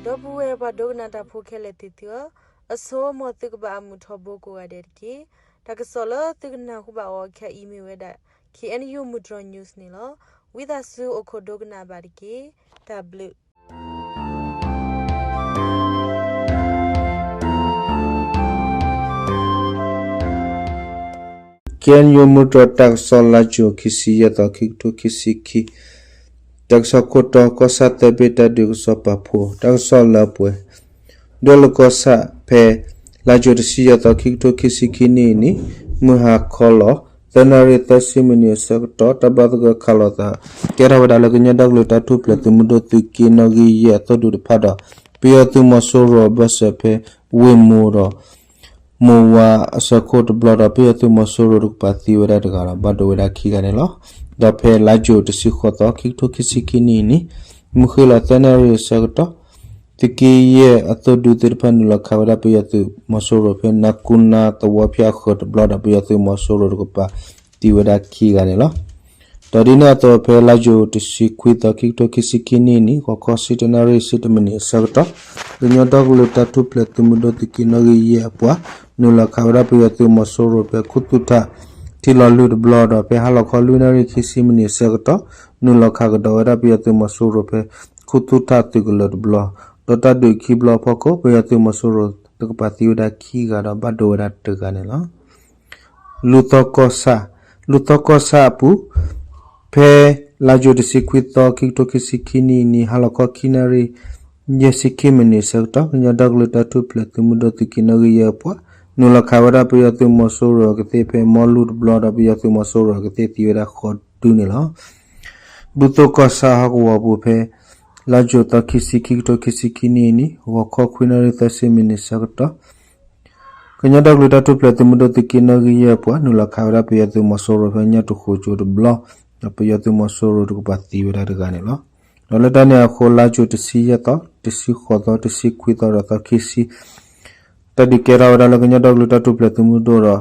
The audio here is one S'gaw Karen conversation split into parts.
ဒီပုၢ်ဝဲၢ်ပှၤဒိကနၣ်တၢ်ဖိခဲလၢာ်သ့ၣ်သုဧၢ, အဆိ မ်သုကဘၣ်အမုာ်ထီဘိကိးဂၤဒဲးတက့ၢ်. တၢ်ကစီၣ်လၢသုကနၢ်ဟူဘၣ်အီၤခဲအံၤမ့ၢ်ဝဲဒၣ် K N U မုၢ်တြီၤ news န့ၣ်လီၤ. ဝံသးစူၤအိၣ်ခိးဒိကနၣ်ဘၣ်တက့ၢ်. တၢ်ဘျုး K N U မုၢ်တြီၤ တၢ်ကစီၣ် လါယူၤ ခံဆံယဲၢ်သီ ခံကထိခံဆံခံ, တၢ်ကစီၣ်ခိၣ်တီ ကီၢ်ဆၣ်သၢဘ့ၣ်တၢ်ဒုးကစီၣ်ပာ်ဖှိၣ် တၢ်ကစီၣ်လၢပှဲၤ ဒွဲၣ်လိၤကီၢ်ဆၣ်ဖဲ လါယူၤတဆံယဲၢ်သီ ခံကထိခံဆံခံနံၣ်အနံၤ မုၢ်ဟါခီလီၤ သၢနၣ်ရံၣ်သၢဆံမံးနံးအဆၢကတီၢ် တၢ်ဘၣ်သဂၢၢ်ခးလိာ်သး ကဲထီၣ်ဝဲဒၣ်လၢကညီဒီကလုာ်တၢ်ထူၣ်ဖျဲးသုးမုၢ်ဒိၣ်သုးက့နီၣ်ဂံၢ်ယဲၢ်အသိၣ်ဒူတဖၣ်ဒီး ပယီၤသုးမီၤစိရိၤအဘၢၣ်စၢၤဖဲ ဝ့ၢ်မူဒီး မိၢ်ဝါအဆၢခိၣ်တဘျီဒီး ပယီၤသုးမီၤစိရိၤတကပၤသံဝဲဒၣ်တဂၤဒီး ဘၣ်ဒိဝဲဒၣ်ခံဂၤန့ၣ်လီၤ. ဒီးဖဲလါယူၤတဆံဃိးသီ ခံကထိခံဆံခံနံၣ်အနံၤ မုၢ်ဃ့ၢ်လီၤသၢနၣ်ရံၣ်အဆၢကတီၢ် သုးက့ယဲၢ်အသိၣ်ဒူသ့ၣ်တဖၣ် နုာ်လီၤခးဝဲဒၣ်ပယီၤသုးမီၤစိရိၤဖဲ နၢ်ကူနၢ်သဝီဖၠၣ်အဃၢၤတဘျီဒီး ပယီၤသုးမီၤစိရိၤတကပၤသံဝဲဒၣ်ခံဂၤန့ၣ်လီၤ. ဒီးဒ်န့ၣ်အသိးဖဲလါယူၤတဆံခွံသီ ခံကထိခံဆံခံနံၣ်အနံၤ ဂီၤခီဆံတနၣ်ရံၣ်ဆံတမံးနံးအဆၢကတီၢ် ကညီဒီကလုာ်တၢ်ထူၣ်ဖျဲးသုးမုၢ်ဒိၣ်သုးက့နီၣ်ဂံၢ်ယဲၢ်အပှၤ နုာ်လီၤခးဝဲဒၣ်ပယီၤသုးမီၤစိရိၤဖဲ ခူသူၣ်ထၣ်ထံလီၤလုၢ်တဘျီဒီး ဖဲဟါလီၤခီလွံၢ်နၣ်ရံၣ်ခံဆံမံးနံးအဆၢကတီၢ် နုာ်လီၤခးကဒီးဝဲဒၣ်ပယီၤသုးမီၤစိရိၤဖဲ ခူသူၣ်ထၣ်သုးကလၢၤတဘျီ ဒီးတၢ်ဒုးခံဘျီအဖီခိၣ် ပယီၤသုးမီၤစိရိၤတကပၤသံဝဲဒၣ်ခံဂၤဒီး ဘၣ်ဒိဝဲဒၣ်တဂၤန့ၣ်လီၤ. လူၤသီကီၢ်ဆၣ်, လူၤသီကီၢ်ဆၣ်အပူၤ ဖဲလါယူၤတဆံခွံသီ ခံကထိခံဆံခံနံၣ်အနံၤ ဟါလီၤခီခံနၣ်ရံၣ် ယဲၢ်ဆံခံမံးနံးအဆၢကတီၢ် ကညီဒီကလုာ်တၢ်ထူၣ်ဖျဲးသုးမုၢ်ဒိၣ်သုးက့နီၣ်ဂံၢ်ယဲၢ်အပှၤ နုာ်လီၤခးဝဲဒၣ်ပယီၤသုးမီၤစိရိၤအကသ့ၣ်ဖဲမီလူၢ်တဘျီဒီး ပယီၤသုးမီၤစိရိၤအကသ့ၣ်သံဝဲဒၣ်ဃိးဒုန့ၣ်လီၤ. ဘူၣ်သိကီၢ်ဆၣ်ဟီၣ်ကဝီၤပူၤဖဲ လါယူၤသီခံဆံ ခံကထိခံဆံခံနံၣ်အနံၤ ဂီၤခီခွံနၣ်ရံၣ်သၢဆံမံးနံးအဆၢကတီၢ် ကညီဒီကလုာ်တၢ်ထူၣ်ဖျဲးသုးမုၢ်ဒိၣ်သုးက့နီၣ်ဂံၢ်ယဲၢ်အပှၤ နုာ်လီၤခးဝဲဒၣ်ပယီၤသုးမီၤစိရိၤဖဲညၣ်တဃိကၠိတဘျီ ဒီးပယီၤသုးမီၤစိရိၤတကပၤသံဝဲဒၣ်တဂၤန့ၣ်လီၤ. ဒီးလၢတၢ်န့ၣ်အဃိ လါယူၤတဆံယဲၢ်သီ, တဆံဃိးသီ, တဆံခွံသီဒီးသီခံဆံ တၢ်ဒုးကဲထီၣ်ဝဲဒၣ်လၢကညီဒီကလုာ်တၢ်ထူၣ်ဖျဲးသုးမုၢ်ဒိၣ်ဒီး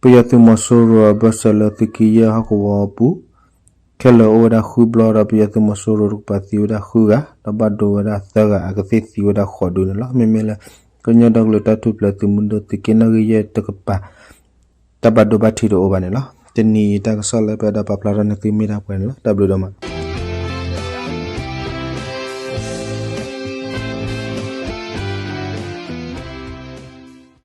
ပယီၤသုးမီၤစိရိၤအဘၢၣ်စၢၤလၢသုးက့ယဲၢ်ဟီၣ်ကဝီၤအပူၤ ခဲလၢာ်အိၣ်ဝဲဒၣ်ဃုဘျီဒီး ပယီၤသုးမီၤစိရိၤတကပၤသံဝဲဒၣ်ဃုဂၤ ဒီးဘၣ်ဒိဝဲဒၣ်သၢဂၤအကသ့ၣ်သံဝဲဒၣ်ဃိးဒုန့ၣ်လီၤ. မ့မ့ၢ်လၢ ကညီဒီကလုာ်တၢ်ထူၣ်ဖျဲးသုးမုၢ်ဒိၣ်သုးက့နီၣ်ဂံၢ်ယဲၢ်တကပၤ တၢ်ဘၣ်ဒိဘၣ်ထံးတအိၣ်ဘၣ်န့ၣ်လီၤ. တနံၤအံၤတၢ်ကစီၣ်လၢပအဲၣ်ဒိးပာ်ဖျါထီၣ်န့ၣ်သုမ့ၢ်ဒၣ်ပှဲၤန့ၣ်လီၤ. တၢ်ဘျုးဒိၣ်မး.